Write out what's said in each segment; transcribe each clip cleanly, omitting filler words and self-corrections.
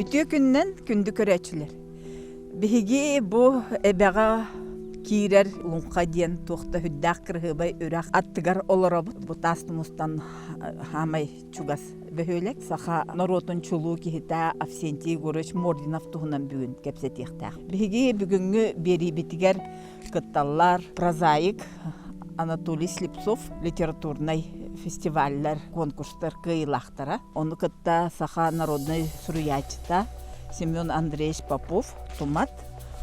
Үтүө күннэн күндү көрөөччүлэр. Биһиги бу эбэҕэ киирэр Луҥха диэн туох да сүрдээх кырыһыабай үрэх аттыгар олоробут. Бу таас тумустан хаамай чугас бөһүөлэк. Саха норуотун чулуу киһитэ Авсентий Егорович Мординов туһунан бүгүн кэпсэтиэхтээх. Биһиги бүгүҥҥү биэриибитигэр кытталлар прозаик Анатолий Слепцов литературнай фестиваллар, конкурстар кыайыылаахтара. Ону кытта саха народнай суруйааччыта Семен Андреевич Попов Тумат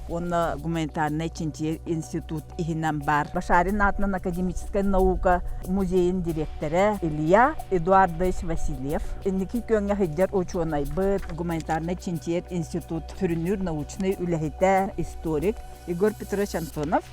уонна гуманитарнай чинчийэр институт иһинэн баар Башарин аатынан академическай наука музейын дириэктэрэ Илья Эдуардович Васильев, инники күөҥҥэ сылдьар учуонайбыт, гуманитарнай чинчийэр институт сүрүннүүр научнай үлэһитэ, историк Егор Петрович Антонов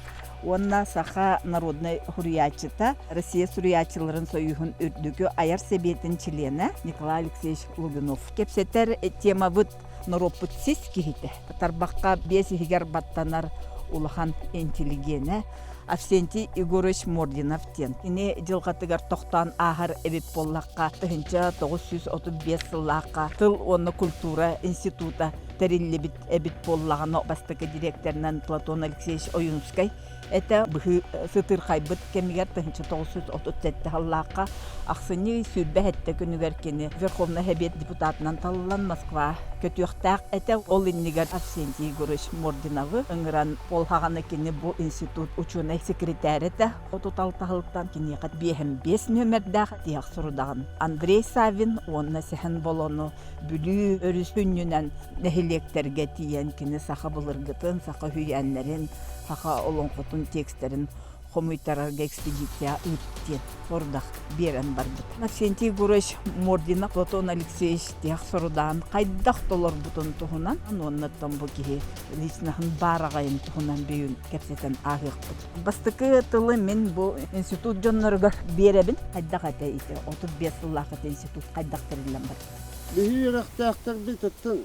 уонна саха народнай суруйааччыта, Россия суруйааччыларын союһун үрдүкү айар сэбиэтин чилиэнэ Николай Алексеевич Лугинов. Кэпсэтэр темабыт норуоппут сис киһитэ, тарбахха биэс иһигэр баттанар улахан интеллигенэ Авсентий Егорович Мординов диэн. Кини дьылҕатыгар тохтоон ааһар эбит буоллахха, 1935 сыллаахха тыл уонна культура института тэриллибит эбит буоллаҕына, бастакы дириэктэринэн Платон Алексеевич Ойуунскай этэ. Быһыы сытыырхайбыт кэмигэр 1937 сыллаахха ахсынньы 27 күнүгэр кини Верховнай Сэбиэт депутатынан талыллан Москва көтүөхтээх этэ. Ол иннигэр Авсентий Егорович Мординовы ыҥыран, ол саҕана кини бу институт учуонай секретарь этэ. 36 сылтан киниэхэ 55 нүөмэрдээх тиһэх сурудаҕын Андрей Саввин уонна Сэһэн Болону Бүлүү өрүс сүнньүнэн нэһилиэктэргэ тиийэн кини саха былыргытын, саха үһүйээннэрин, саха олоҥхотун текстэрин хомуйтарарга экспедиция ыыт диэн сорудах биэрэн барбыт. Авсентий Егорович Мординов Платон Алексеевич тиһэх сорудаҕын хайдах толорбутун туһунан уонна бу киһи личноһын баараҕайын туһунан бүгүн кэпсэтэн ааһыахпыт. Бастакы тылы мин бу институт дьонноругар биэрэбин. Хайдах этэ ити 35 сыллаах ити институт хайдах тэриллэн барбыт? Биһи үөрэхтээхтэрбит оттон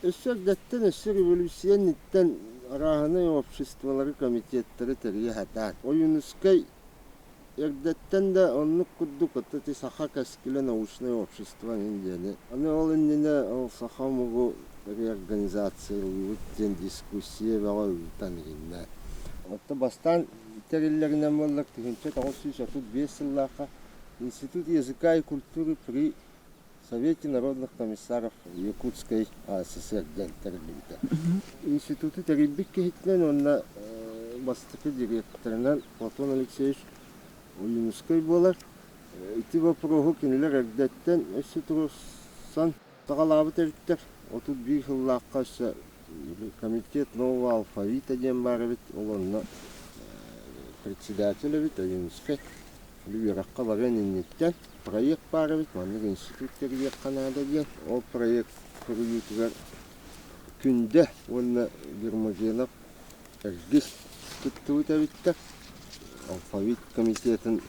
өссө эрдэттэн, өссө революция инниттэн арааһынай обществолары, комитеттары тэрийэ сатаан. Ойуунускай эрдэттэн да оннук курдук ити саха кэскилэ научнай общество диэни. Аны ол иннинэ ол саха омугу реорганизациялыыбыт диэн дискуссия бөҕө ыытан иһиннэ. Оттон бастаан тэриллэринэн буоллар 1935 сыллаахха Институт языка и культуры при Совете народных комиссаров Якутской АССР диэн тэриллибитэ. Институту тэрийбит киһитинэн уонна бастакы директорынан Платон Алексеевич Ойуунускай буолар. Ити боппуруоһу кинилэр эрдэттэн өссө туруорсан саҕалаабыт эбиттэр. 31 сыллаахха өссө комитет нового алфавита диэн баар эбит. Ол онно председатель эбит Ойуунускай. Үөрэххэ барыан инниттэн проект баар эбит, маннык институт тэрийиэххэ наада диэн. Ол проект суруйуутугар Күндэ уонна Гермогенов Эргис кыттыбыт эбиттэр. Алфавит комитетын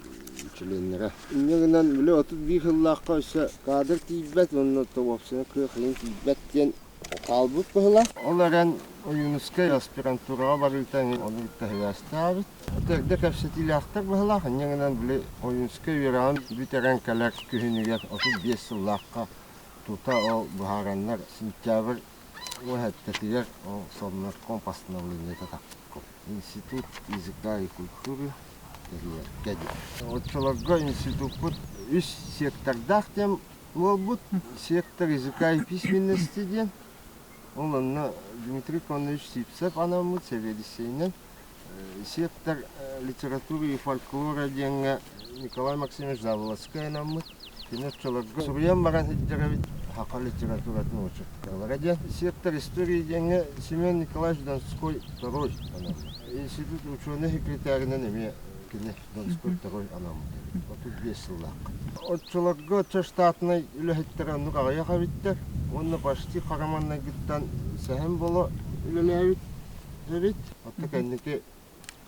чилиэннэрэ. Инньэ гынан, били 31 сыллаахха өссө кадр тиийбэт уонна уопсайынан кыах ыйын тиийбэт диэн хаалбыт быһыылаах. Ол эрэн Ойуунускай аспирантураҕа барыыта ону кытта сибээстээбит. Эрдэ кэпсэтиилээхтэр быһыылаах, инньэ гынан били Ойуунускай үөрэҕин бүтэрэн кэлэр күһүнүгэр 35 сыллаахха тута ол быһаараннар сентябрь уһэттэтигэр ол Совнарком постановлениета тахсыбыт. Институт языка и культуры тэрийэргэ диэн. Оччолорго институппут үс сектордаах диэн буолбут. Сектор языка и письменности диэн. Ол онно Дмитрий Конович Сивцев анаммыт сэбиэдиссэйинэн. Сектор литературы и фольклора диэҥҥэ Николай Максимович Заболоцкай анаммыт. Кини оччолорго суруйан баран сылдьар эбит саха литературатын учуутала диэн. Сектор истории диэҥҥэ Семен Николаевич Донской второй анаммыт. Институт учуонай секретарынан эмиэ кини Донской второй анаммыт эбит. 35 сыллаахха. Оччолорго оччо штатнай үлэһиттэр оннук аҕыйах эбиттэр. Уонна почти хараманнайгыттан сэһэн боло үлэлээбит эбит. Оттон кэнники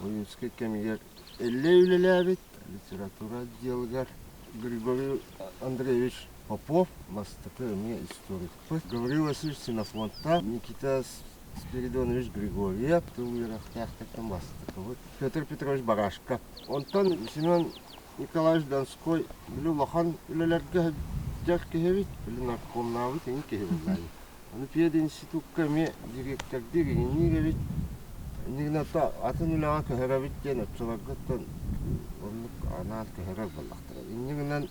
Ойуунскай кэмигэр Эллэй үлэлээбит литература отделыгар Григорий Андреевич Попов бастакы эмиэ историкпыт, Гаврил Васильевич Ксенофонтов, Никита Спиридонович Григорьев тыл үөрэхтээхтэртэн бастакыбыт, Петр Петрович Барашков. Онтон Семен Николаевич Донской били улахан үлэлэргэ сылдьар киһи эбит, били наркомнаабыт иҥин киһи буоллаҕа. Ону пединститукка эмиэ дириэктэрдиир иҥниир эбит. Иннигинэ атын үлэҕэ көһөрөбүт диэн оччолорго оннук анаан көһөрөр буоллахтара. Иннигинэн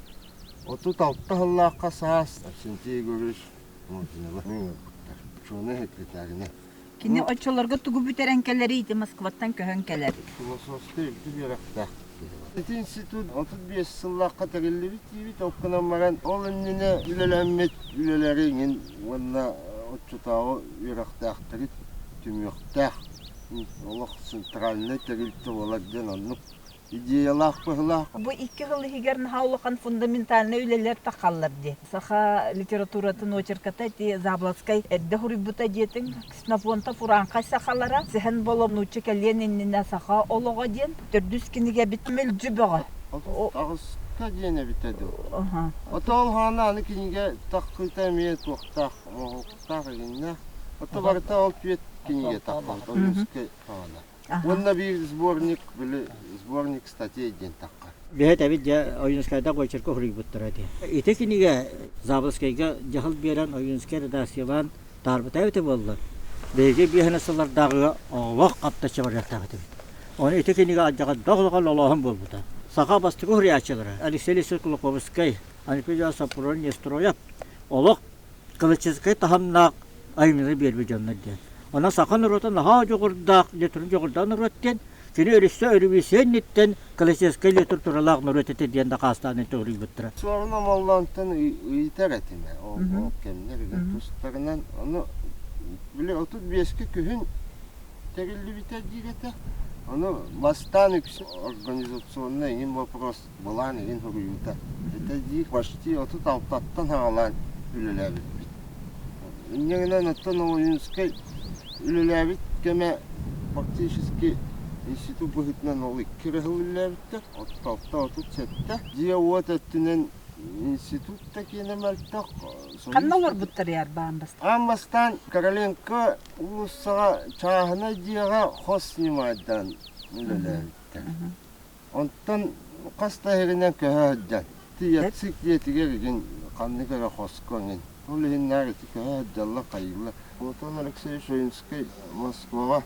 36 сыллаахха саас Арсентий Егорович Мординова ыҥырбыттар. Учуонай секретарынан. Кини оччолорго тугу бүтэрэн кэлэрий ити Москваттан көһөн кэлэр. Философскай үрдүк үөрэхтээх киһи бар. Ити институт 35 сыллаахха тэриллибит диибит, ол гынан баран ол иннинэ үлэлэммит үлэлэри иҥин уонна оччотооҕу үөрэхтээхтэри түмүөхтээх олох центральнай тэрилтэ буолар диэн оннук идеялаах быһылаах. Бу 2 сыл иһигэр наһаа улахан фундаментальнай үлэлэр тахаллар дии. Саха литературатын очерката ити Заблоцкай эрдэ суруйбута диэтиҥ. Ксенофонтов урааҥхай сахалара Сэһэн Боло нуучча кэлиэн иннинэ саха олоҕо диэн төрдүс кинигэбит мэлдьи бөҕө. Аҕыска диэн эбитэ дуу. Ото ол хаана аны кинигэ таххыыта эмиэ туохтаах, оҥоһуктаах игиннээх. Ото барыта ол түөт кинигэ таххабыт, Ойуунскай хаана. Уонна биир сборник, били сборник статей диэн тахха. Бэһэт эбит дьэ Ойуунскайдаах очерка суруйбуттара этэ. Ити кинигэ Заболоцкайга дьаһал биэрэн Ойуунскай редакциялаан таарбыта эбитэ буоллар, биһиги биэһинэ сыллардааҕыга олох хаптаччы барыахтаах этибит. Ону ити кинигэ алдьархайдаах улахан олооһун буолбута. Саха бастакы суруйааччылара Алексей Алексеевич Кулаковскай, Анатолий Сопрун Нестроев олох классическай таһымнаах айымньыны биэрбит дьоннор диэн. Онон саха норуота наһаа дьоҕурдаах, литература дьоҕурдаах норуот диэн, кини өрүссэ өрүбүсүөн инниттэн классическай литературалаах норуот этэ диэн дакаастаан суруйбуттара. Суорун Омоллоонтон ыйытар этим ол, ол кэмнэр тустарынан. Ону били 35-ке күһүн тэриллибитэ диир этэ. Ону бастаан үксүн организационный иҥин вопрос былаан иһин суруйуута. Это диир почти 36-тан саҕалаан үлэлээбиппит. Инньэ гынан оттон Ойуунскай үлэлээбит кэмэ фактически институт быһыытынан ол икки эрэ сыл үлэлээбиттэр. 36-37. Дьиэ-уот өттүнэн институт да киэнэ мөлтөх. Ханна олорбуттар аан бастаан? Аан бастаан Короленко уулуссаҕа чааһынай дьиэҕэ хос снимайдаан үлэлээбиттэр. Онтон хас да иһигинэн көһө сылдьан, Тиэцик дьиэтигэр игин ханнык эрэ хоско эҥин. Ол иһиннээх ити көһө сылдьаллар хайыыллар. Платон Алексеевич Ойунскай Москваҕа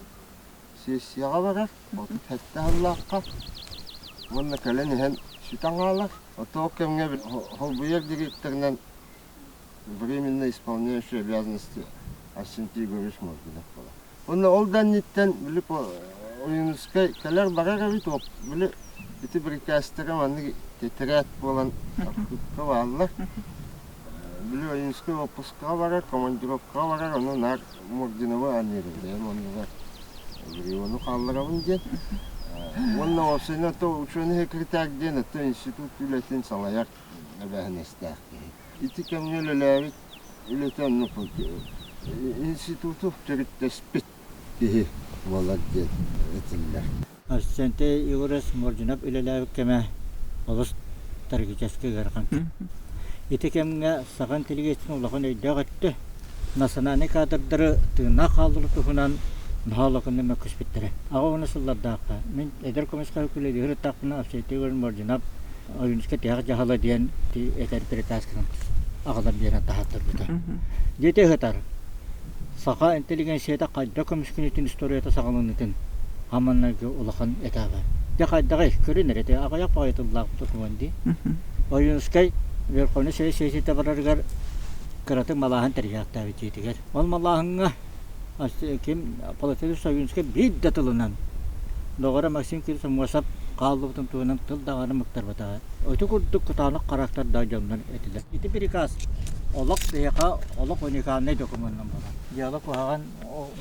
сессияҕа барар, 37 сыллаахха. Уонна кэлэн иһэн сүтэн хаалар. Оттон ол кэмҥэ холбуйар дириэктэринэн временно исполняющий обязанности Арсентий Егорович Моргунов буолар. Уонна ол да инниттэн били Ойуунускай кэлэр-барар эбит, били ити бирикээстэрэ маннык тэтэрээт буолан архыыпка бааллар. Били Ойуунускай уоппускаҕа барар, командировкаҕа барар, ону наар Мординовы аныырым, бэйэм оннугар Гриону хаалларабын диэн. Уонна ол сына то ученый секретарь диэн это институт үлэтин салайар эбээһинэстээх киһи. Ити кэмҥэ үлэлээбит үлэтэ оннук институту төрүттэспит киһи буолар диэн этиллэр. Арсентий Егорович Мординов үлэлээбит кэмэ олус трагическай ыарахан. Ити кэмҥэ саха интеллигенциятын улахан өйдөөх өттө национальнай кадрдары тыыннаах хаалларыы туһунан наһаа улаханнык мөккүспүттэрэ. Аҕа уонна сыллардаахха мин эдэр көмүс үлэлиир ырыттахпына Арсентий Егорович Мординов Ойуунускай тиһэх дьаһала диэн этэр перетасканан аҕалан биэрэн таһааттарбыта. Дьиэтэ ыһытар. Саха интеллигенцията хайдах көмүскүнүтүн историята саҕаланыытын хаманнарга улахан этаба. Дьэ хайдаҕый көрүн эрэ аҕыйах баҕайы тыллаах докумуон дии. Ойуунускай Верховный Совет сессията барарыгар кыратык малааһын тэрийээхтээбит дьиэтигэр. Ол малааһыҥҥа ким Полотенец Ойуунускай биир да тылынан доҕоро Максим Кириллович Аммосов хааллыбытын туһунан тыл даҕаны мыктарбатаҕа. Ити курдук кытаанах харахтардаах дьоннор этилэр. Ити приказ олох биһиэхэ олох уникальнай докумуоннан буолар. Дьыала куһаҕан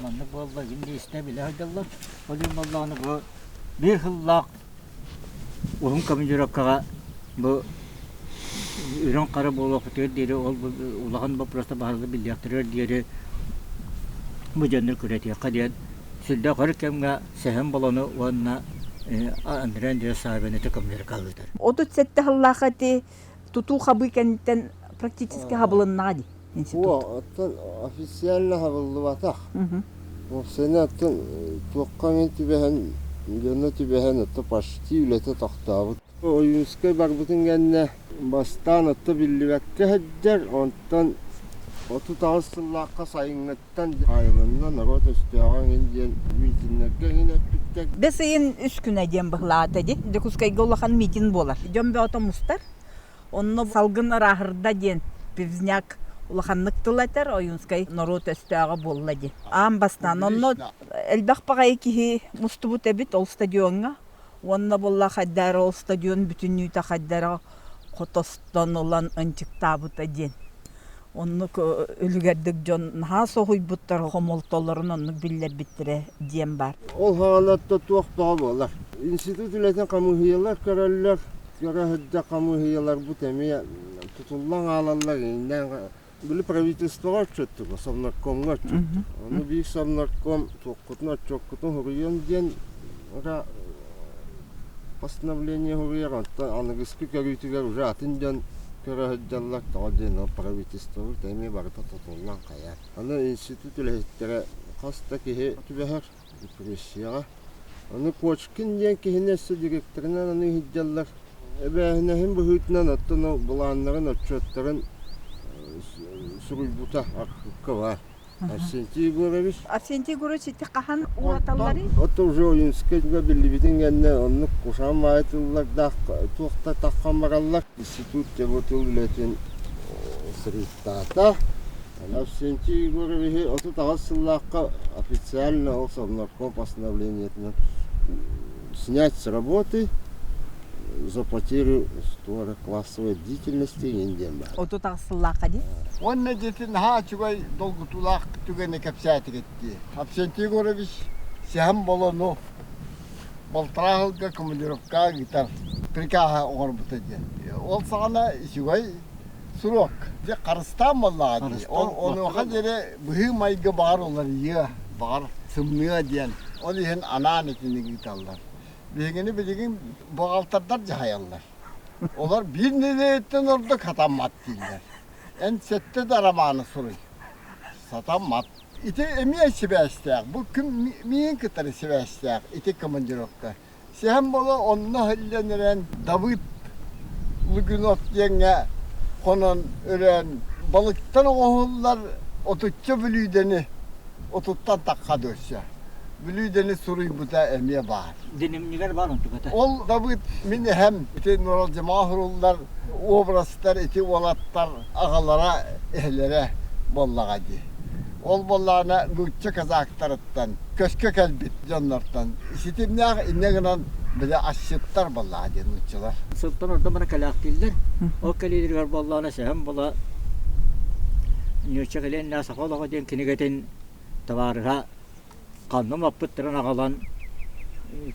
маннык буолла, гин истэ билэ сылдьаллар. Ол иһин буоллаҕына бу биир сыллаах Уһун командировкаҕа бу үрүҥ хара буолуохпутугар диэри ол улахан боппуруостар баһыллар биллиэхтэригэр диэри бу дьоннор күрэтиэххэ диэн сүрдээх өр кэмҥэ Сэһэн Болону уонна Андрей Андреевич Саввины командировка ыытар. 37 сыллаах ити тутуу хабыы кэнниттэн практически хабылыннаҕа дии институт. Оттон официально хабыллыбатах. Уопсайынан оттон туохха эмэ түбэһэн, дьоно түбэһэн ото почти үлэтэ тохтообут. Ойуунскай барбытын кэннэ бастаан ото биллибэккэ сылдьар, онтон 38 сыллаахха сайыҥҥыттан хаайылынна норуот өстөөҕө эҥин диэн миитиннэргэ эҥин эппиттэр. Бэс ыйын үс күнэ диэн быһылаата дии. Дьокуускайга улахан митинг буолар. Дьон бөҕөтө мустар. Онно салгын ырааһырда диэн Пивзняк улаханнык тыл этэр, Ойуунскай норуот өстөөҕө буолла диэн. Аан бастаан онно элбэх баҕайы киһи мустубут эбит ол стадиоҥҥа. Уонна буолла хайдара ол стадион бүтүннүүтэ хайдара хотостон ылан ынчыктаабыта диэн. Оннук үлүгэрдик дьон наһаа соһуйбуттар, хомолтолорун оннук биллэрбиттэрэ диэн баар. Ол хаалатта туох баҕа буолар. Институт үлэтин хамыыһыйалар көрөллөр, көрө сылдьар хамыыһыйаларбыт эмиэ тутуллан хаалаллар, иҥнээн били правительствоҕа отчуоттуга, совнаркомҥа отчуоттуга. Ону биир совнарком туоххутун отчуоккутун суруйуом диэн постановление суруйар, оттон аныгыскы көрүүтүгэр уже атын дьон көрө сылдьаллар, тоҕо диэн ол правительствобыт эмиэ барыта тутуллан хайа. Аны институт үлэһиттэрэ хас да киһи түбэһэр депрессияҕа. Аны Кочкин диэн киһини өссө директорынан аны иһдьэллэр. Эбээһинэһин быһыытынан оттон ол былааннарын, отчуоттарын суруйбута архыыпка баар. Арсентий Егорович. Арсентий Егорович ити хаһан уураталларый? Ото уже Ойунскайга биллибитин кэннэ оннук кушаан баайы тыллардаах туохта таххан бараллар. Институт бу тыл үлэтин сырыттаата. Арсентий Егоровиһы 38 сыллаахха официально ол Совнарком постановлениетынан снять с работы за потерю классовой деятельности диэн баар. 38 сыллаахха дии. Уонна дьиэтин наһаа үчүгэй долгутуулаах түгэни кэпсээтигит дии. Авсентий Егорович Сэһэн Болону балтараа сылга командировкаҕа ыытар прикаһа оҥорбута диэн. Ол саҕана үчүгэй сурук. Дьэ харыстаан буоллаҕа дии. Ол онуоха диэри быһыы-майгы баҕар уларыйыа, баҕар сымныа диэн. Ол иһин анаан итини ыыталлар. Биһигини билигин буҕаалтардар дьаһайаллар. Олор биир нэдиэлэттэн ордук сатаммат дииллэр. Эн сэттэ да романы суруй. Сатаммат. Ити эмиэ сибээстээх. Бу күн миигин кытары сибээстээх ити командировка. Сэһэн Боло онно иһиллэн эрэн Давыд Лугинов диэҥҥэ хонон өрөөн балыктан оҥоһуллар отучча бүлүүдэни отуттан тахха өссө бүлүүдэни суруйбута эмиэ баар. Дневнигэр баар онтуката. Ол Давыд мин эһэм ити Нуралдьымаҕа суруллар образтар ити уолаттар аҕалара эһэлэрэ буоллаҕа дии. Ол буоллаҕына нуучча казактарыттан көскө кэлбит дьоннортон ситимнээх инньэ гынан били асчыттар буоллаҕа диэн нууччалар. Сылтан ордон бара кэлээхтииллэр. Ол кэлиилэригэр буоллаҕына сэһэн була нуучча кэлиэннээх саха олоҕо диэн кинигэтин табаарыһа ханна умаппыттарын аҕалан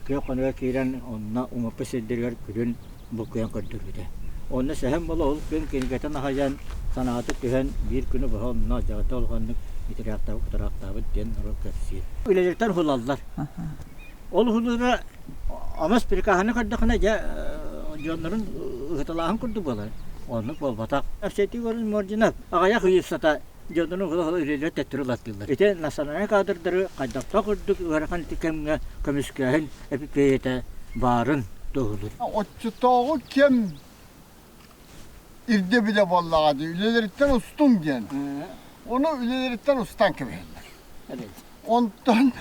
күөх хонуга киирэн онно умаппыт сирдэригэр күлүн буккуйан көрдөрбүтэ. Онно Сэһэн Боло ол күн кинигэтин аһайан, санаата түһэн, биир күнү быһа онно алдьархайда улаханнык итирэхтээбит, кутараахтаабыт диэн норуот кэпсиир. Үлэлэриттэн уһулаллар. Ол уһулуура омос прикаһаны көрдөхүнэ дьэ дьоннорун ыһыталааһын курдук буолар. Оннук буолбатах. Арсентий Егорович Мординов аҕыйах ый устата дьоннорун уһула-уһула үлэлэр төттөрү ылаттыыллар. Ити национальнай кадрдары хайдахтаах курдук ыарахан ити кэмҥэ көмүскээһин эпипиэйэтэ баарын туоһулуур. Оччотооҕу кэм ирдэбилэ буоллаҕа дии, үлэлэриттэн устуҥ диэн. Ону үлэлэриттэн устан кэбиһэллэр. Онтон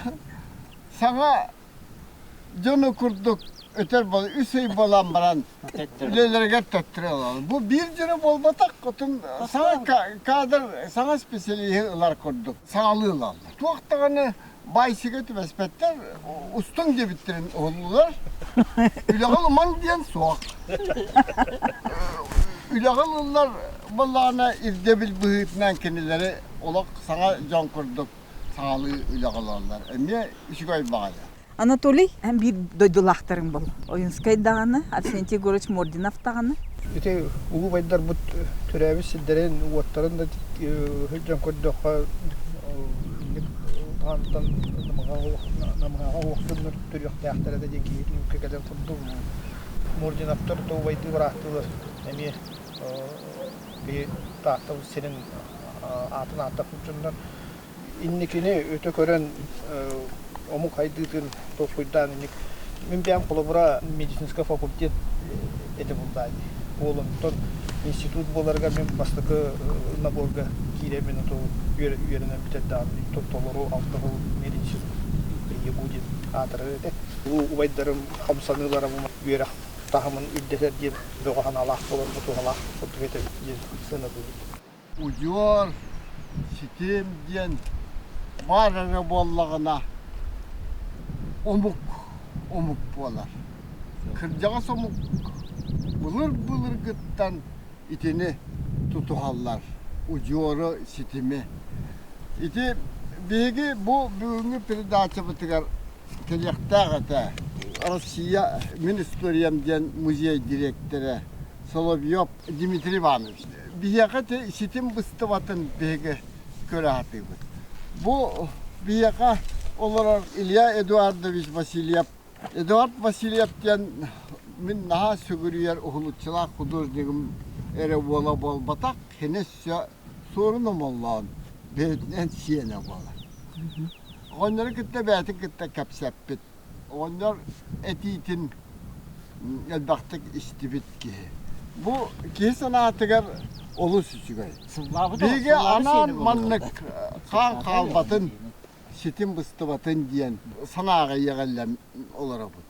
саҥа дьону курдук өтөр үс ый буолан баран үлэлэригэр төттөрү ылаллар. Бу биир дьону буолбатах, отун саҥа кадр, саҥа специалиһы ылар курдук саҥалыы ылаллар. Туох даҕаны баайсыга түбэспэттэр, устуҥ диэбиттэрин уһуллулар. Үлэҕэ ылымаҥ диэн суох. Үлэҕэ ылыллар буоллаҕына ирдэбил быһыытынан кинилэри олох саҥа дьон курдук саҥалыы үлэҕэ ылаллар. Эмиэ үчүгэй баҕайы. Анатолий, эн биир дойдулаахтарыҥ бол. Ойунскай даҕаны, Арсентий Егорович Мординов даҕаны. Ити улуу убайдарбыт төрөөбүт сирдэрин, уоттарын да сылдьан көрдөххө, антан намыһаҕа уох дьоннор төрүөхтээхтэрэ да диэн киһи түмүккэ кэлэр курдук. Мординовтар да убайдыы бырааттыылар эмиэ биһи Таатта сирин аатын ааттаппыт дьоннор инникини өтө көрөн омук хайдыытын толкуйдаан инник мин бэйэм холобура медицинскэй факультет этэ буллаа дии. Ол онтон институт буоларыгар мин бастакы наборга киирэммин ото үөрэнэн бүтэрдэҕим толору алта сыл мединститут ЕГУ диэн аатырар этэ. Бу убайдарым хамсаныылара үөрэх таһымын үрдэтэр диэн бөҕө санаалаах буолан бу туһалаах курдук этэ диэн сыаналыыбын. Удьуор ситим диэн баар эрэ буоллаҕына омук омук буолар. Кырдьаҕас омук былыр-былыргыттан итини тутуһаллар, удьуору ситими. Ити биһиги бу бүгүҥҥү передачабытыгар кэлиэхтээх этэ. Россия мин историям диэн музей дириэктэрэ Соловьев Дмитрий Иванович. Биһиэхэ ити ситим быстыбатын биһиги көрө сатыыбыт. Бу биһиэхэ олорор Илья Эдуардович Васильев. Эдуард Васильев диэн мин наһаа сүгүрүйэр уһулуччулаах художнигым эрэ уола буолбатах, кини өссө суорун омоллоон бэйэтинэн сиэнэ буолар. Оҕонньору кытта бэйэтин кытта кэпсэппит. Оҕонньор этиитин элбэхтик истибит киһи. Бу киһи санаатыгар олус үчүгэй. Биһиги анаан маннык хаан хаалбатын, ситим быстыбатын диэн санааҕа иэҕиллэн олоробут.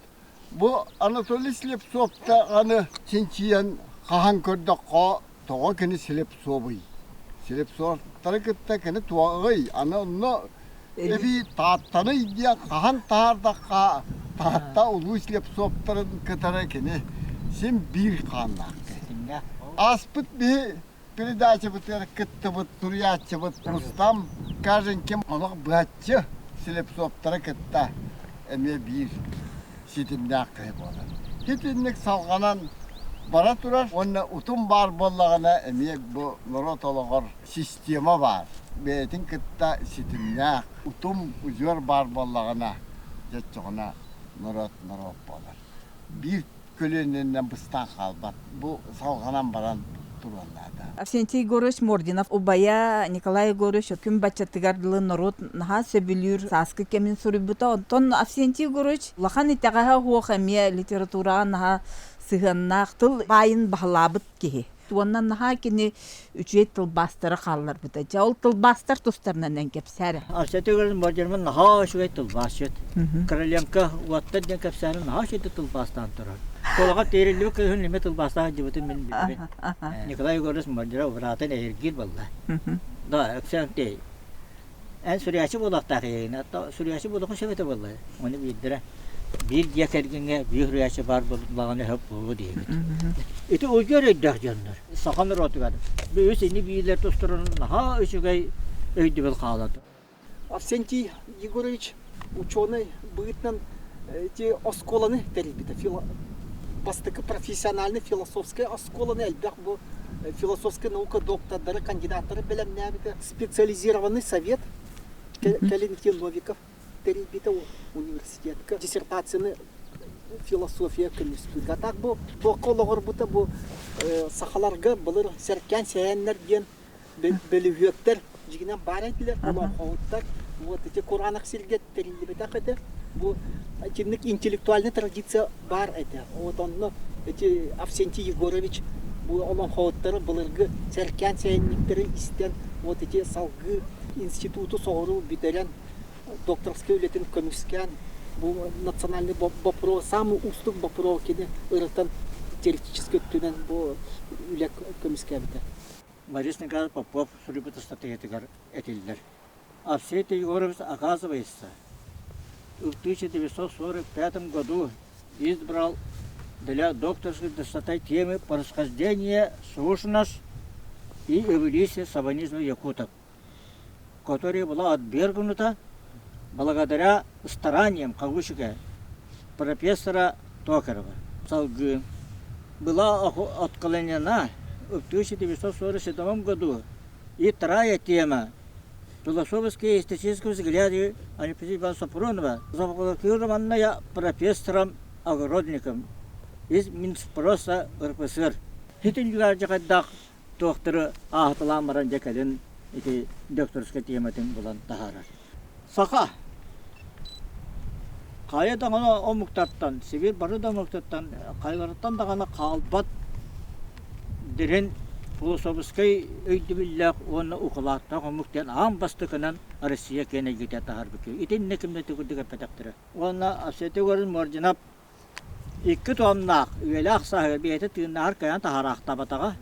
Бу Анатолий Слепцов даҕаны чинчийэн хаһан көрдөххө, тоҕо кини Слепцовый? Слепцовтары кытта кини туоҕый? Аны онно эбии Тааттаный диэн хаһан таһаардахха, Таатта улуу Слепцовтарын кытары кини син биир хааннаах киһи. Ааспыт биһи передачабытыгар кыттыбыт суруйааччыбыт Рустам Каженкин олох быһаччы Слепцовтары кытта эмиэ биир ситимнээх киһи буолар. Итинник салҕанан бара турар уонна утум баар буоллаҕына эмиэ бу норуот олоҕор система баар. Бэйэтин кытта ситимнээх утум удьуор баар буоллаҕына, дьэ оччоҕуна норуот норуот буолар. Биир көлүөнэнэн быстан хаалбат. Бу салҕанан баран туруон наада. Авсентий Егорович Мординов убайа Николай Егорович күн баччатыгар дылы норуот наһаа сөбүлүүр сааскы кэмин суруйбута. Онтон Авсентий Егорович улахан итэҕэһэ суох эмиэ литератураҕа наһаа сыһыаннаах тыл баайын баһылаабыт киһи. Уонна наһаа кини үчүгэй тылбаастары хаалларбыта. Дьэ, ол тылбаастар тустарынан эн кэпсээ эрэ. Арсений Егорович Мординов наһаа үчүгэй тылбаасчыт. Короленко уоттар диэн кэпсээнин наһаа үчүгэй тылбаастаан турар. Куолаҕа тиэриллибит кыыһын эмиэ тылбаастаан сылдьыбытын мин билбин. Николай Егорович Мординов быраатын эһиргиир буолла. Да, Өксөөнтэй Эн суруйааччы буолуохтаах ийэҥ, оттон суруйааччы буолуоххун сөп этэ буолла. Ону биирдэрэ биир дьиэ кэргэҥҥэ биир суруйааччы баар буоллаҕына сөп буолуо диэбит. Ити удьуор өйдөөх дьоннор саха норуотугар үс ини биилэр тустарынан наһаа үчүгэй өйдөбүл хаалар. Арсентий Егорович ученый быһыытынан ити оскуоланы тэрийбитэ. Бастакы профессиональный философскай оскуоланы элбэх бу философскай наука доктордары, кандидаттары бэлэмнээбитэ. Специализированный совет кэлин ити Новиков тэрийбитэ университетка диссертацияны философия көмүскүүр. А так бу туохха олоҕурбута бу сахаларга былыр сэркээн сэһэннэр диэн бөлүһүөктэр дьигинэн баар этилэр, олоҥхоһуттар. Вот эти кураанах сиргэ тэриллибэтэх этэ. Бу итинник интеллектуальный традиция баар этэ. Вот онно эти Авсентий Егорович бу олоҥхоһуттары былыргы сэркээн сэһэнньиктэри истэн вот эти салгыы институту соҕуруу бүтэрэн докторскай үлэтин көмүскээн бу национальный вопрос самый уустук вопрос кини ырытан теоретическай өттүнэн бу үлэ көмүскээбитэ. Борис Николаевич Попов суруйбут ыстатыйатыгар этиллэр. Австрий Егорович оказывается, в 1945 году избрал для докторской диссертации темы происхождения сущность и эволюция сабанизма якутов, которая была отвергнута благодаря стараниям кавычка профессора Токарева. Салгыы была отклонена в 1947 году и вторая тема философские и эстетические взгляды Анастасии Ивановна Сапронова, заблокированная профессором-огородником из Минспроса РПСР. Хитин дьаҕайдаах туохтары ааһыталаан баран дьэ кэлин ити докторскай тиэмэтин булан таһаарар. Саха хайа даҕаны омуктартан, Сибиир бары да омуктартан хайаларыттан даҕаны хаалбат дириҥ. Философскай өйдөбүллээх уонна укулааттаах омук диэн аан бастакынан Россия киэн эйгэтэ таһаарбыт киһи. Итиннэ кимнэ курдук эппэтэхтэрэ. Уонна Авсентий Егорович Мординов икки туомнаах үйэлээх сааһыгар бэйэтэ тыыннааҕар кыайан таһараахтаабатаҕа.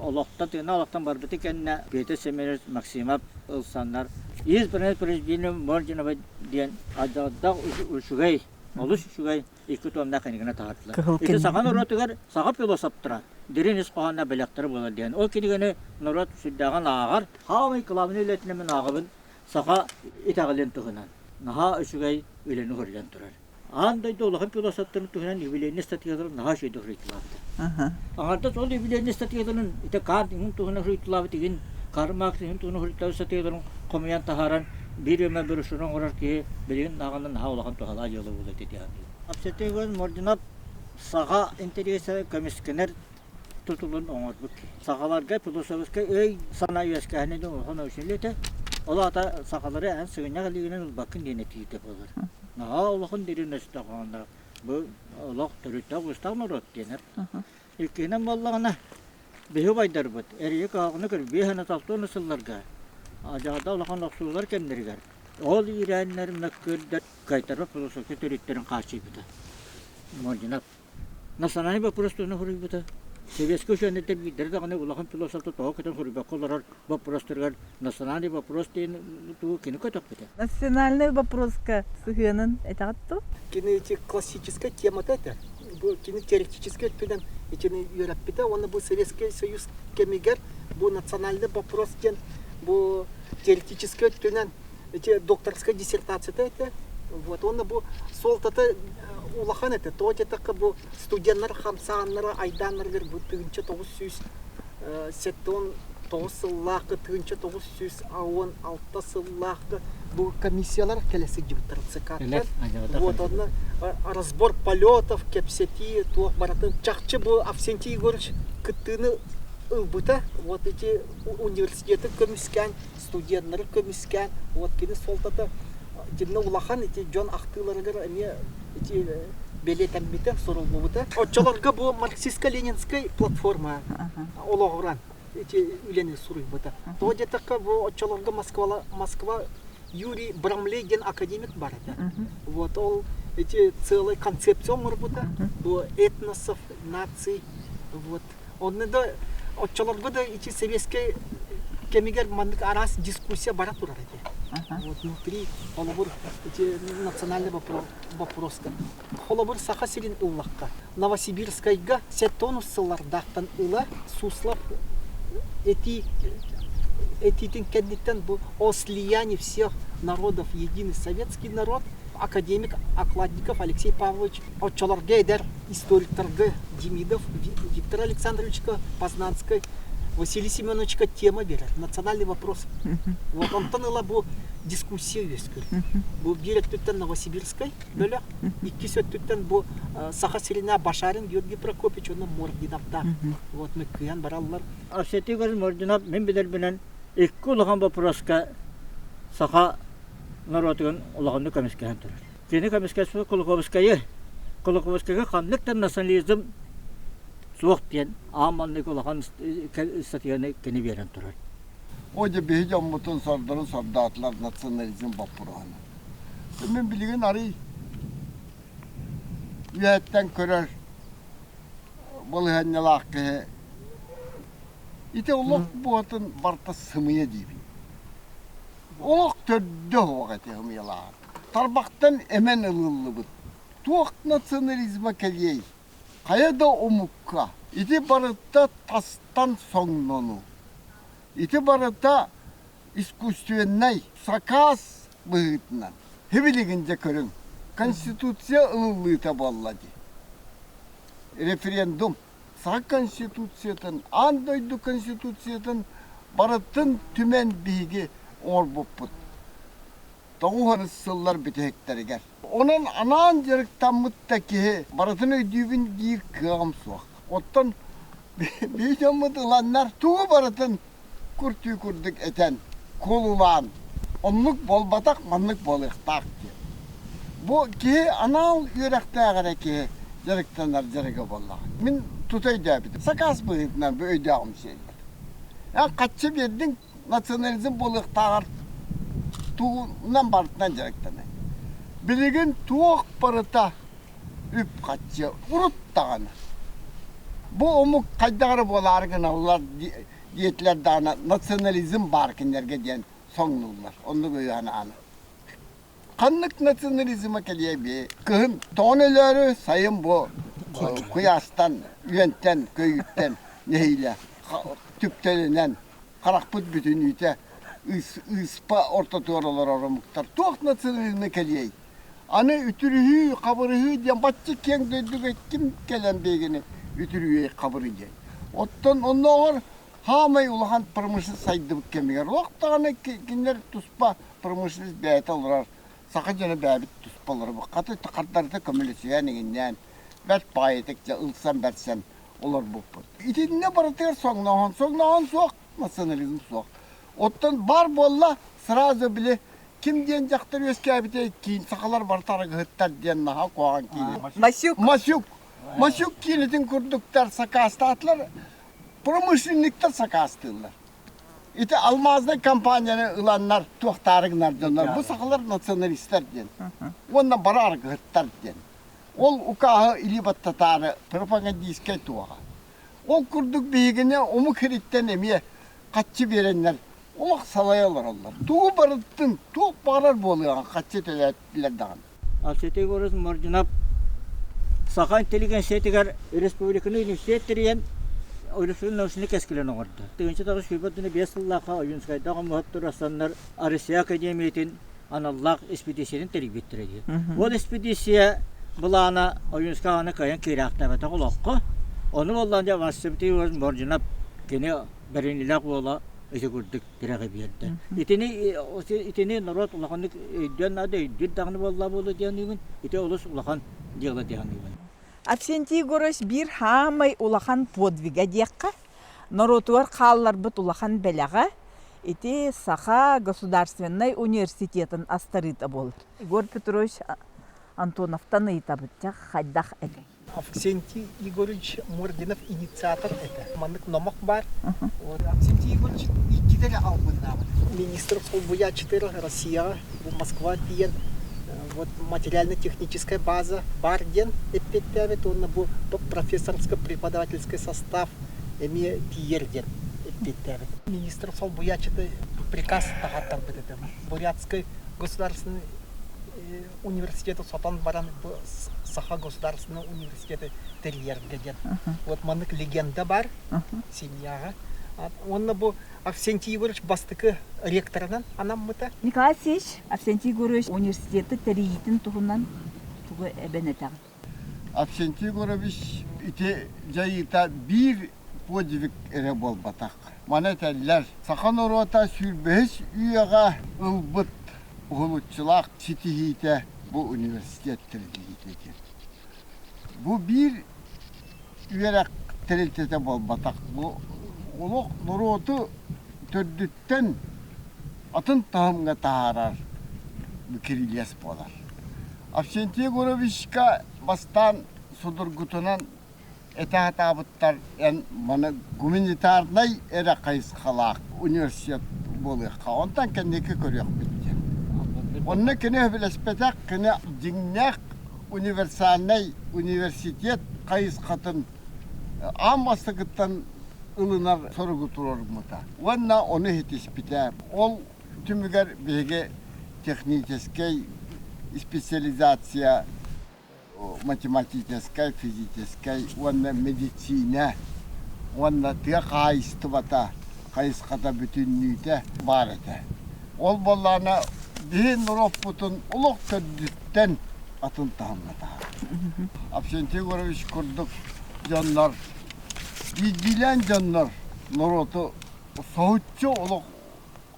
Олохтон тыыннаах олохтон барбыты кэннэ Петр Семенович Максимов ылсаннар избранное произведение Мординова диэн адьаҕдах үчүгэй, олус үчүгэй икки туомнаах кинигэни таһаардылар. Ити саха норуотугар саха философтара дириҥ ис хоһоонноох бэлэхтэрэ буолар диэн. Ол кинигэни норуот сүрдээҕин ааҕар. Хаамай кылаабынай үлэтинэн мин ааҕабын саха итэҕэлин туһунан. Наһаа үчүгэй үлэни уһуруйан турар. Аан дойду улахан философтарын туһунан юбилейный статьяларын наһаа үчүгэйдик суруйталаабыта. Аҥардас ол юбилейный статьяларын ити Кант иҥин туһунан суруйталаабыт игин Карл Маркс иҥин туһунан суруйталаабыт статьяларын хомуйан таһааран биир эмэ брошюра оҥорор киһи билигин даҕаны наһаа улахан туһалаах дьыала буолуо этэ дии саныыбын. Авсентий Егорович Мординов саха интэриэсэ көмүскэнэр тутулун оҥорбут киһи. Сахаларга философскай өй-санаа үөскээһинэ диэн улахан научнай этэ. Ол аата сахалары эн сыгынньах илиигинэн ылбаккын диэн этиитэ буолар. Наһаа улахан дириҥ өстөөх бу олох төрүттээх-уустаах норуот диэнэр. Иккиһинэн буоллаҕына, биһи убайдарбыт эрийэ кыһалҕаны көрбүө талтуона сылларга адьаҕада улахан охсуулар кэмнэригэр ол иирээннэр мөккүөрдэр кайтарбат философия төрүттэрин хааччыйбыта. Мординов Национальный вопрос туһунан суруйбута. Советскай учуонайдар биирдэрэ даҕаны улахан философта тоҕо көтөн суруйбакка олорор боппуруостарыгар национальный вопрос диэн тугу кини көтөхпүтэ. Национальный вопроска сыһыанын этэҕит дуо? Кини ити классическай темата этэ. Бу кини теоретическай өттүнэн итини үөрэппитэ уонна бу Советский Союз кэмигэр бу национальный вопрос диэн бу теоретическай өттүнэн ити докторскай диссертацията этэ. Вот уонна бу суолтата улахан этэ. Тоҕо диэтэххэ бу студеннар хамсааннара айдааннарыгар бу 1979 сыллаахка 1916 сыллаахка бу комиссиялар кэлэ сылдьыбыттар ЦК-тан. Вот онно разбор полетов, кэпсэтии, туох барытын. Чахчы бу Авсентий Егорович кыттыыны ылбыта. Вот эти университеты көмүскээн студеннары көмүскээн, вот кини суолтата итиннэ улахан ити дьон ахтыыларыгар эмиэ ити бэлиэтэммитэ, суруллубута. Оччолорго бу марксистско-ленинскэй платформа олоҕуран ити үлэни суруйбута. Тоҕо диэтэххэ бу оччолорго Москва, Москва Юрий Брамлей диэн академик бар этэ. Вот ол эти целый концепция оҥорбута. Бу этносов, наций, вот Онно да оччолорго да ити сэбиэскэй кэмигэр маннык араас дискуссия бара турар этэ. Вот внутри холобур ити национальный вопроска. Холобур Саха сирин ыллахха Новосибирскайга 70 сыллардаахтан ыла Суслов этии этиитин кэнниттэн бу о слиянии всех народов единый советский народ академик Окладников Алексей Павлович Оччолорго эдэр историктарга Демидов Виктор Александровичка, Познанскай Василий Семеновичка тема берер, национальный вопрос. Вот онтон ыла бу дискуссия үөскүр. Бу биир өттүттэн Новосибирскай бөлөх, иккис өттүттэн бу Саха сиринэ Башарин Георгий Прокопьевич уонна Мординовтаах. Вот мөккүйэн бараллар. Арсентий Егорович Мординов мин билэрбинэн икки улахан боппуруоска саха норуотугун улаханнык көмүскэһэн турар. Кини көмүскэспит Кулаковскайы, Кулаковскайга ханнык да национализм суох диэн аан маннык улахан статьяны кини биэрэн турар. О дьэ биһи дьоммутун сордорун сордоотулар национализм боппуруоһун. Мин билигин арый үөһэттэн көрөр балаһыанньалаах киһи ити олох буотун барыта сымыйа диибин. Олох төрдө суох этэ ымыйалааһын. Тарбахтан эмэн ылыллыбыт. Туох национализма кэлиэй? Хайа да омукка ити барыта тастан соҥнону. Ити барыта искусственнай сакаас быһыытынан. Һибилигин дьэ көрүҥ. Конституция ылыллыыта буолла дии. Референдум. Саха Конституциятын, аан дойду Конституциятын барытын түмэн биһиги оҥорбуппут. Тоҕус сыллар бүтэһиктэригэр. Онон анаан дьарыктаммыт да киһи барытын өйдүүбүн диир кыаҕым суох. Оттон биһи дьоммут ыланнар тугу барытын куртүү курдук этэн, куолулаан, оннук буолбатах, маннык буолуохтаах диэн. Бу киһи анаал үөрэхтээх эрэ киһи дьарыктанар дьарыга буоллаҕа. Мин тута өйдөөбүтүм. Сакаас быһыытынан бу өйдөөҕүм сиэллэр. Эн хаччы биэрдиҥ, национализм буолуохтааҕар тугунан барытынан дьарыктанай. Билигин туох барыта үп-харчы урут даҕаны. Бу омук хайдах эрэ буолаары гыналлар диэтилэр даҕаны национализм баар кинилэргэ диэн соҥнууллар. Оннук өйү-санааны. Ханнык национализма кэлиэ бээ? Кыһын тоҕон өлөөрү, сайын бу куйаастан, үөнтэн, көйүүттэн нэһиилэ түптэлэнэн харахпыт бүтүннүүтэ ыыспа ортотугар олорор омуктар туох национализма кэлиэй? Аны үтүрүһүү, хабырыһыы диэн бачча киэҥ дойдуга ким кэлэн биһигини үтүрүйүөй, хабырыйыай? Оттон оннооҕор хаамай улахан промышленность сайдыбыт кэмигэр олох даҕаны кинилэр туспа промышленность бэйэтэ олорор, саха дьоно бэйэбит туспа олоробут. Хата хардарыта көмөлөсүһэн иҥиннээн, бэрт баайытык дьэ ылсан-бэрсэн олорбуппут. Итиннэ барытыгар соҥнооһун, соҥнооһун суох, национализм суох. Оттон баар буолла, сразу били ким диэн дьахтар үөскээбитэ киин сахалар барыта арыгыһыттар диэн наһаа куһаҕан киинэ. Масюк. Масюк. Масюк киинэтин курдуктар сакаастаатылар, промышленниктар сакаастыыллар. Ити алмазный компанияны ыланнар туохтаары гынар дьоннор бу сахалар националистар диэн уонна бары арыгыһыттар диэн. Ол укааһы илии баттатаары пропагандистскай туоҕа. Ол курдук биһигини омук сириттэн эмиэ хаччы биэрэннэр олох салайа олороллор. Тугу барыттын, туох баҕарар буолуоҕа хаччы төлөөтүлэр даҕаны. Алсетий Егорович Мординов Саха интеллигенциятыгар республиканы университет тэрийэн Республика научнай кэскилин оҥордо. 1925 сыллаахха Ойуунскайдаах омуһат турасаннар Россия Академиятын аналлаах экспедициятын тэрийбиттэрэ дии. Ол экспедиция былаана Ойуунскай аҕаны кыайан киирээхтээбэтэх олоххо. Ону буоллаан дьэ Василий Егорович Мординов кини бэриниилээх уола ити курдук тирэҕи биэрдэ. Итини итини норуот улаханнык өйдүөн наада, өйдүүр даҕаны буолла буолуо диэн саныыбын. Ити олус улахан дьыала диэн саныыбын. Авсентий Егорович биир хаамай улахан подвига диэххэ, норуотугар хаалларбыт улахан бэлэҕэ ити Саха государственнай университетын астарыыта буолар. Егор Петрович Антоновтан ыйытабыт дьэ хайдах этэй? Авксентий Егорович Мординов инициатор этэ. Маннык номох баар. Вот Авксентий Егорович иккитэ эрэ албыннаабыт. Министр солбуйааччытыгар Россияҕа бу Москва тиийэн вот материально-техническая база бар диэн эппиэттээбит уонна бу профессорско-преподавательский состав эмиэ тиийэр диэн эппиэттээбит. Министр солбуйааччыта приказ таһааттарбыт этэ. Бурятский государственный университеты сотон баран бу Саха государственный университеты тэрийэргэ диэн. Вот маннык легенда бар семьяҕа. Уонна бу Авсентий Егорович бастакы ректорынан анаммыта. Николай Алексеевич, Авсентий Егорович университеты тэрийиитин туһунан тугу эбэн этэҕин? Авсентий Егорович ити дьайыыта биир подвиг эрэ буолбатах. Маны этэллэр, саха норуота сүүрбэһис үйэҕэ ылбыт уһулуччулаах ситиһиитэ бу университет тэриллиитэ диэн. Бу биир үөрэх тэрилтэтэ буолбатах. Бу олох норуоту төрдүттэн атын таһымҥа таһаарар кирилиэс буолар. Авсентий Егоровичка бастаан судургутунан этэ сатаабыттар эн маны гуманитарнай эрэ хайысхалаах университет буолуохха, онтон кэнники көрүөхпүт диэн. Онно кини сөбүлэспэтэх, кини дьиҥнээх универсальнай университет хайысхатын аан бастакыттан ылынар соругу туруоруммута уонна ону ситиспитэ. Ол түмүгэр биһиги техническэй специализация математическай, физическэй уонна медицинэ уонна тыа хаһаайыстыбата хайысхата бүтүннүүтэ баар этэ. Ол буоллаҕына биһи норуоппутун олох төрдүттэн атын таһымҥа таһаарар. Авсентий Егорович курдук дьоннор, биирдиилээн дьоннор норуоту соһуччу олох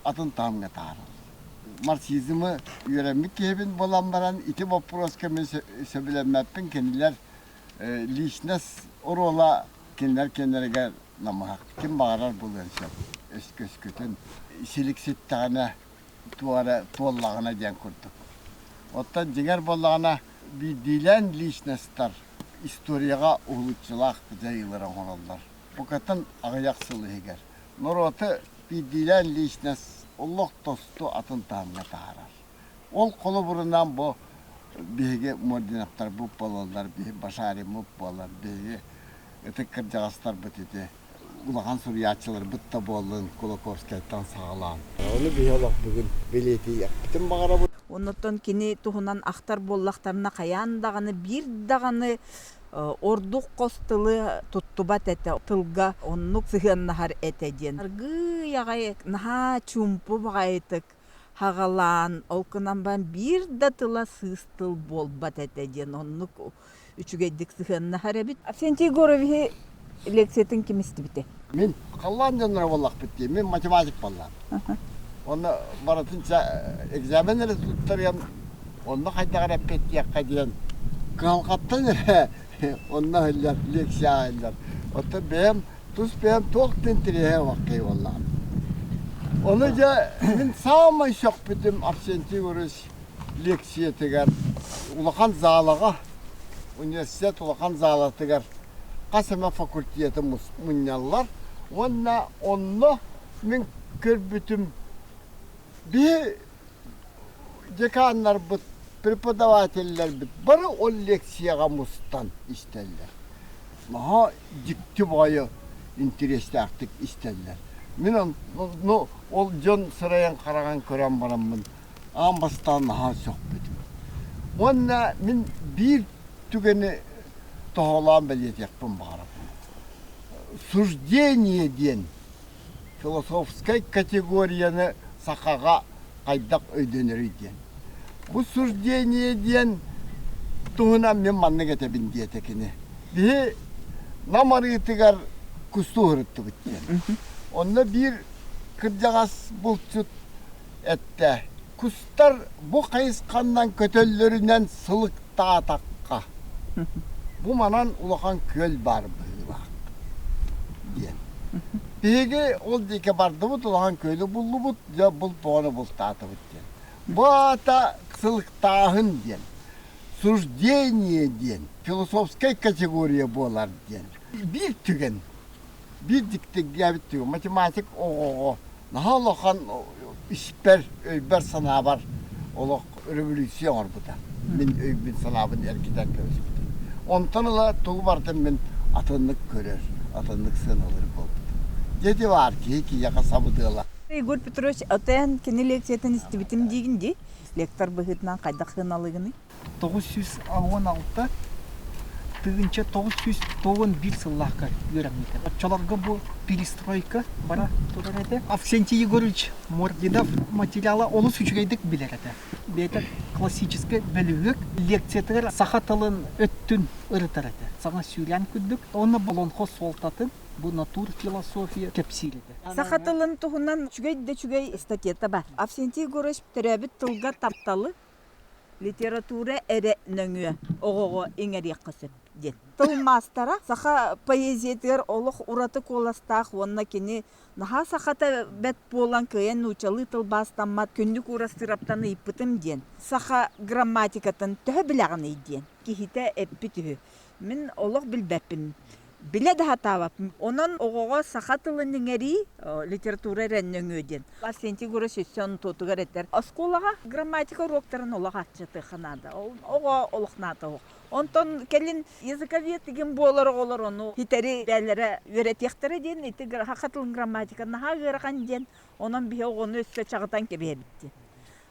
атын таһымҥа таһаарар. Марксизмы үөрэммит киһибин буолан баран ити боппуруоска мин сөбүлэммэппин кинилэр личность оруола кинилэр кинилэригэр намыһах ким баҕарар булуон сөп өскөтүн силик ситтэҕинэ туох эрэ туоллаҕына диэн курдук оттон дьиҥэр буоллаҕына биирдиилээн личностар. историяҕа уһулуччулаах дьайыылары оҥороллор. Букатын аҕыйах сыл иһигэр. Норуоту биирдиилээн личность олох тосту атын таһымҥа таһаарар. Ол холобурунан бу биһиги Мординовтарбыт буолаллар, биһи Башариммыт буолар, биһиги ытык кырдьаҕастарбыт ити улахан суруйааччыларбыт да буоллун Кулаковскайтан саҕалаан. Ону биһи олох бүгүн бэлиэтиэхпитин баҕарабыт. Оннуттан кини туһунан ахтар буоллахтарына хайаан даҕаны биир даҕаны ордук хос тылы туттубат этэ, тылга оннук сыһыаннаһар этэ диэн. Аргыый аҕай наһаа чуумпу баҕайытык хаҕалаан, ол гынан баран биир да тыла сыыс тыл буолбат этэ диэн оннук үчүгэйдик сыһыаннаһар эбит. Авсентий Егоровиһы лекциятын ким истибитэ? Мин халлаан дьонноро буоллахпыт дии, мин математик буоллаам. Онно барытын экзамен эрэ туттарыам, онно хайдах эрэ эппиэттиэххэ диэн кыһалҕаттан эрэ онно иһиллэр, лекция иһиллэр. Оттон бэйэм тус бэйэм туох да интэриэһэ суох буоллаҕым. Ону дьэ мин саамай сөхпүтүм Авсентий Егорович лекциятыгар улахан залаҕа, университет улахан залатыгар хас эмэ факультеты мунньаллар уонна онно мин көрбүтүм биһи деканнарбыт, преподавателлэрбит бары ол лекцияҕа мустан истэллэр. Наһаа дьикти баҕайы интэриэстээхтик истэллэр. Мин ну, ол дьон сырайын-хараҕын көрөн бараммын аан бастаан наһаа сөхпүтүм. Уонна мин биир түгэни тоһоҕолоон бэлиэтиэхпин баҕарабын. Суждение диэн философскай категорияны сахаҕа хайдах өйдөнөрүй диэн. Бу суждение диэн туһунан мин маннык этэбин диэтэ кини. Биһи Нам арыытыгар кустуу сырыттыбыт диэн. Онно биир кырдьаҕас булчут эттэ. Кустар бу хайысханнан көтөллөрүнэн сылыктаатахха, бу манан улахан күөл баар быһыылаах диэн. Биһиги ол диэки бардыбыт, улахан күөлү буллубут, дьэ булт бөҕөнү бултаатыбыт диэн. Бу аата сылыктааһын диэн, суждение диэн, философскай категория буолар диэн. Биир түгэн биир дьиктиргээбит түгэн математик оҕоҕо наһаа улахан испэр, өйбөр-санаабар олох революция оҥорбута. Мин өйбүн-санаабын эргитэн кэбиспитэ. Онтон ыла тугу барытын мин атыннык көрөр, атыннык сыаналыыр буолбутум. Дьэ баар киһи киһиэхэ сабыдыала. Егор Петрович, отон кини лекциятын истибитим диигин дии. Лектор быһыытынан хайдах сыаналыыгыный? 916 1991 сыллаахха үөрэммитэ. Оччолорго бу перестройка бара турар этэ. Авксентий Егорович Мординов материала олус үчүгэйдик билэр этэ. Бэйэтэ классическай бөлүһүөк лекциятыгар саха тылын өттүн ырытар этэ. Саҥа сүүрээн курдук. Уонна олоҥхо суолтатын бу натурфилософия кэпсиир этэ. Саха тылын туһунан үчүгэй да үчүгэй статьята бар. Авксентий Егорович төрөөбүт тылга тапталы литература эрэ нөҥүө оҕоҕо иҥэриэххэ сөп диэн. Тыл маастара саха поэзиятыгар олох ураты куоластаах уонна кини наһаа сахата бэт буолан кыайан нууччалыы тылбаастаммат күннүк Уурастыыраптан ыйыппытым диэн. Саха грамматикатын төһө билэҕиний диэн киһитэ эппит үһү. Мин олох билбэппин. Билэ да сатаабаппын. Онон оҕоҕо саха тылын иҥэрии литература эрэ нөҥүө диэн. Арсентий Егорович өссө онтуотугар этэр. Оскуолаҕа грамматика уруоктарын олох аччатыахха наада. Оҕо олох наада оһох. Онтон кэлин языковед игин буолар оҕолор ону хитэри бээлэрэ үөрэтиэхтэрэ диэн ити саха тылын грамматика наһаа ыарахан диэн онон биһи оҕону өссө чаҕытан кэбиһэбит диэн.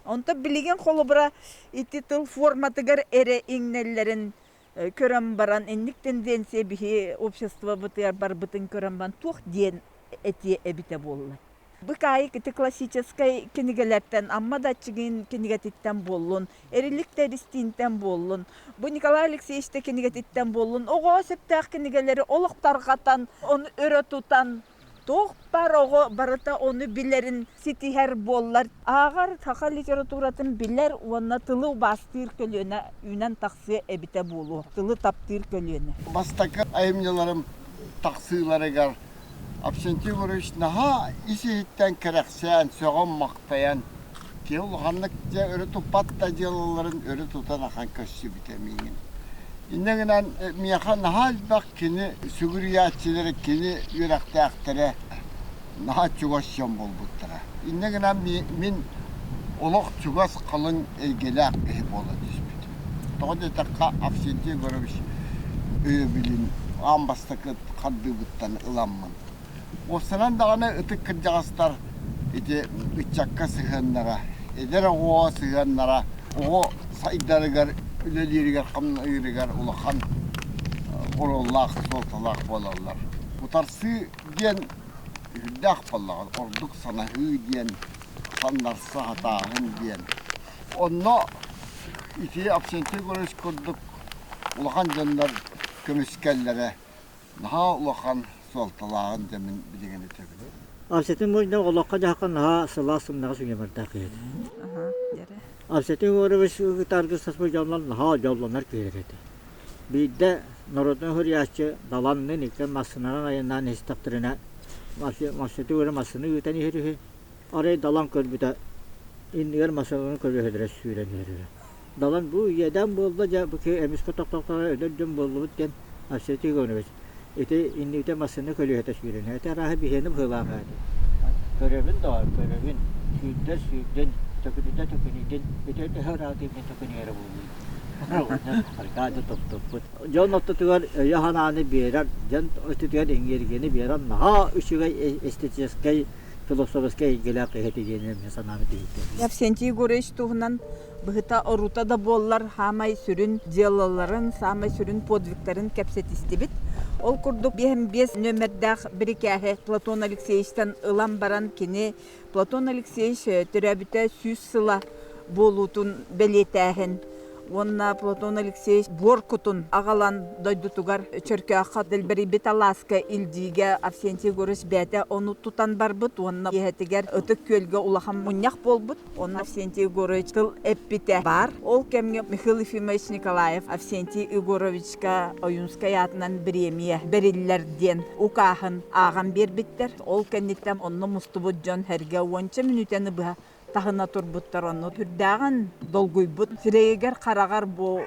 Онтон билигин холобура ити тыл форматыгар эрэ иҥнэллэрин көрөн баран инник тенденция биһи обществобытыгар барбытын көрөн баран туох диэн этиэ эбитэ буолла. Быкаайык ити классическай кинигэлэртэн Амма да аччыгын кинигэтиттэн буоллун, Эрилик Тэристиинтэн буоллун, бу Николай Алексеевич да кинигэтиттэн буоллун, оҕо сөптөөх кинигэлэри олох тарҕатан, ону өрө тутан туох баар оҕо барыта ону билэрин ситиһэр буоллар, ааҕар саха литературатын билэр уонна тылы убаастыыр көлүөнэ үүнэн тахсыа эбитэ буолуо. Тылы таптыыр көлүөнэ. Бастакы айымньыларым тахсыыларыгар Авксентий Егорович наһаа ис-иһиттэн кэрэхсээн, сөҕөн-махтайан, киһи улаханнык дьэ өрө туппат да дьыалаларын өрө тутан ахан көрсүбүтэ миигин. Инньэ гынан миэхэ наһаа элбэх кини сүгүрүйээччилэрэ, кини үөрэхтээхтэрэ наһаа чугас дьон буолбуттара. Инньэ гынан мин олох чугас халыҥ эйгэлээх киһи буола түспүтүм. Тоҕо диэтэххэ, Авсентий Егорович өйөбүлүн аан бастакы хардыыбыттан ыламмын. Уопсанан даҕаны ытык кырдьаҕастар ити ыччакка сыһыаннара, эдэр оҕоҕо сыһыаннара оҕо сайдарыгар, үлэлииригэр, хамныырыгар улахан оруоллаах, суолталаах буолаллар. Утарсыы диэн үрдээх буоллаҕа, ордук санаһыы диэн, самнарса сатааһын диэн. Онно ити Авсентий Егорович курдук улахан дьоннор көмүскэллэрэ наһаа улахан суолталааҕын дьэ мин билигин этэбин. Авсентий Муринов олоххо-дьаһахха наһаа сылаас сымнаҕас уйамардаах киһи этэ. Авсентий Егорович ыытааргы саспыт дьоннор наһаа дьоллонор киһилэр этэ. Биирдэ народнай суруйааччы Даланныын иккиэн массыынанан айаннаан иһистэхтэринэ Авсентий Егорович массыына ыытан иһэр үһү. Арай Далан көрбүтэ иннигэр массыынаны көлүөһэлэрэ сүүрэн иһэр үһү. Далан бу иэдээн буолла дьэ бу киһи эмискэ тохтоохторо өлөр дьон буоллубут диэн Авсентий Егорович ити иннибитэ массыына көлүөһэтэ сүүрэн ити арааһа биһиэнэ быһыылаах этэ. Көрөбүн да көрөбүн сүүрдэр сүүрдүн төкүнүтэ төкүнүйдүн ити төһө ыраатыым мин төкүнүйэрэ буолуой Аркадий топтоппут. Дьон ортотугар өйө-санааны биэрэр, дьон өттүтүгэр иҥиэргини биэрэр наһаа үчүгэй эстетическэй философскай эйгэлээх киһи этэ диэн мин санаабыт иһиттэн. Авсентий Егорович туһунан быһыта орута да буоллар саамай сүрүн дьыалаларын, саамай сүрүн подвигтарын кэпсэтистибит. Ол курдук 55 нүөмэрдээх бирикээһи Платон Алексеевичтан ылан баран кини Платон Алексеевич төрөөбүтэ 100 сыла буолуутун бэлиэтээһин уонна Платон Алексеевич буор кутун аҕалан дойдутугар Чөркөөххө Дэлбэрийбит алааска илдьиигэ Авсентий Егорович бэйэтэ ону тутан барбыт уонна киэһэтигэр Ытык Күөлгэ улахан мунньах буолбут. Онно Авсентий Егорович тыл эппитэ баар. Ол кэмҥэ Михаил Ефимович Николаев Авсентий Егоровичка Ойуунскай аатынан бириэмийэ бэриллэр диэн укааһын ааҕан биэрбиттэр. Ол кэнниттэн онно мустубут дьон сэргэ уонча мүнүүтэни быһа таһына турбуттар. Онно сүрдээҕин долгуйбут. Сирэйигэр-хараҕар бу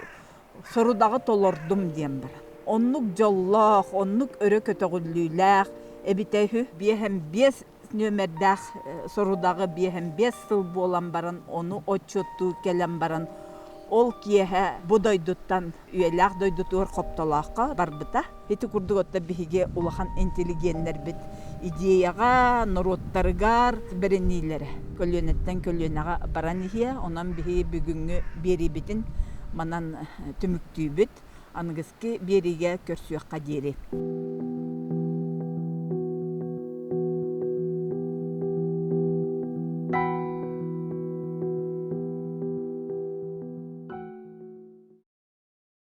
сорудаҕы толордум диэн баран. Оннук дьоллоох, оннук өрө көтөҕүллүүлээх эбитэ үһү. 55 нүөмэрдээх сорудаҕы 55 сыл буолан баран, ону отчуоттуу кэлэн баран, ол киэһэ бу дойдуттан үйэлээх дойдутугар Хоптолооххо барбыта. Ити курдук оттон биһиги улахан интеллигеннэрбит идеяҕа, норуоттарыгар бэриниилэрэ көлүөнэттэн көлүөнэҕэ баран иһиэ. Онон биһиги бүгүҥҥү биэриибитин манан түмүктүүбүт. Аныгыскы биэриигэ көрсүөххэ диэри.